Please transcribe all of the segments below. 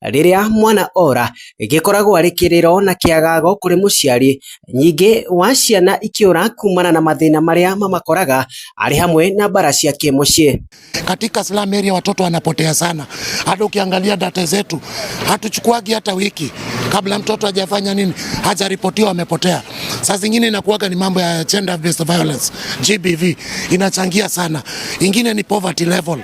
Rĩrĩa mwana ora gĩkoragwo arĩ kĩrĩro na kĩagago kũrĩ mũciari, nyingĩ wa ciana ikĩũra kumana na mathĩna marĩa mamakoraga arĩ hamwe na mbara cia kĩmũciĩ. Katika slum area watoto wanapotea sana. Hata ukiangalia data zetu hatuchukuagi hata wiki kabla mtoto hajafanya nini, hajaripotiwa amepotea. Saa zingine inakuwaga ni mambo ya gender based violence, GBV inachangia sana. Ingine ni poverty level,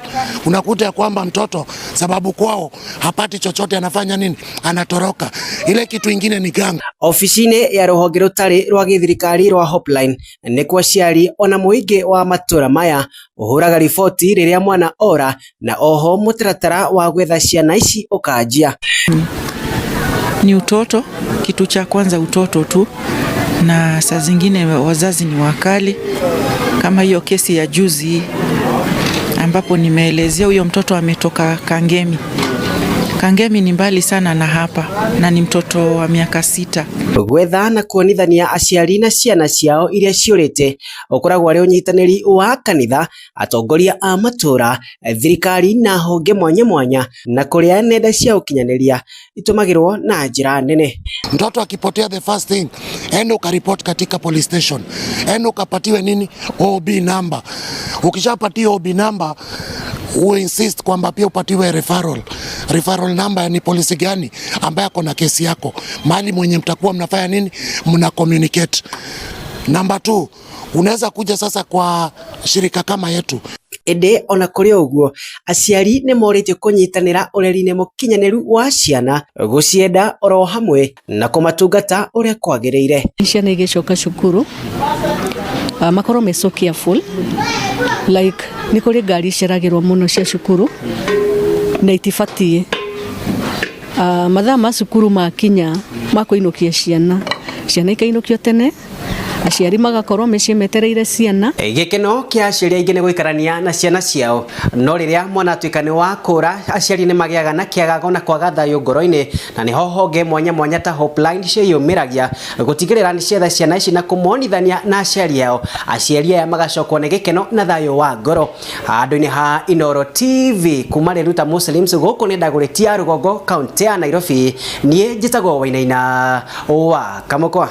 unakuta ya kwamba mtoto sababu kwao hapati chochote, anafanya nini, anatoroka. Ile kitu ingine ni gang. Ofici-inĩ ya rũhonge rũtarĩ rwa gĩthirikari rwa Hopeline nĩkuo aciari ona mũingĩ wa matũra maya ũhũraga riboti rĩrĩa mwana ora na oho mũtaratara wa gwetha ciana ici ũkanjia. Ni utoto, kitu cha kwanza utoto tu, na saa zingine wazazi ni wakali, kama hiyo kesi ya juzi ambapo nimeelezea huyo mtoto ametoka Kangemi. Kangemi ni mbali sana na hapa na ni mtoto wa miaka 6. Gwetha na kuonithania aciari na ciana ciao iria ciũrĩte ũkoragwo arĩ ũnyitanĩri wa kanitha, atongoria a matũra, thirikari na honge mwanya mwanya na kũrĩa nenda cia ũkinyanĩria itũmagĩrwo na njĩra nene. Mtoto akipotea, the first thing, enda ukaripoti katika police station, enda ukapatiwe nini, OB number. Ukishapatiwa OB number, uinsist kwamba pia upatiwe referral. Referral number ni polisi gani ambaye ako na kesi yako, mahali mwenye mtakuwa mnafanya nini, mna communicate. Number two, unaweza kuja sasa kwa shirika kama yetu. Ĩndĩ ona kũrĩ ũguo aciari nĩ morĩtio kũnyitanĩra ũreri-inĩ mũkinyanĩru wa ciana, gũcienda oro hamwe na kũmatungata ũrĩa kwagĩrĩire. Ciana igĩcoka cukuru, makorwo me so careful, like nĩ kũrĩ ngari iceragĩrwo mũno cia cukuru na itibatiĩ. Mathaa ma cukuru makinya ma kũinũkia ciana, ciana ikainũkio tene, aciari magakorwo mĩciĩ metereire ciana. Gĩkeno kĩa aciari aingĩ nĩ gũikarania na ciana ciao, no rĩrĩa mwana atuĩka nĩ wa kũra, aciari nĩ magĩaga na kĩagago na kwaga thayũ ngoro-inĩ, na nĩho honge mwanya mwanya ta Hopeline ciĩyumĩragia gũtigĩrĩra nĩ cietha ciana ici na kũmonithania na aciari ao, aciari aya magacokwo nĩ gĩkeno na thayũ wa ngoro. Handũ-inĩ ha Inooro TV kuma Riruta Muslims gũkũ nĩ Ndagũrĩtia Rũgongo, kaunti ya Nairobi, niĩ njĩtagwo Wainaina wa Kamũkwa.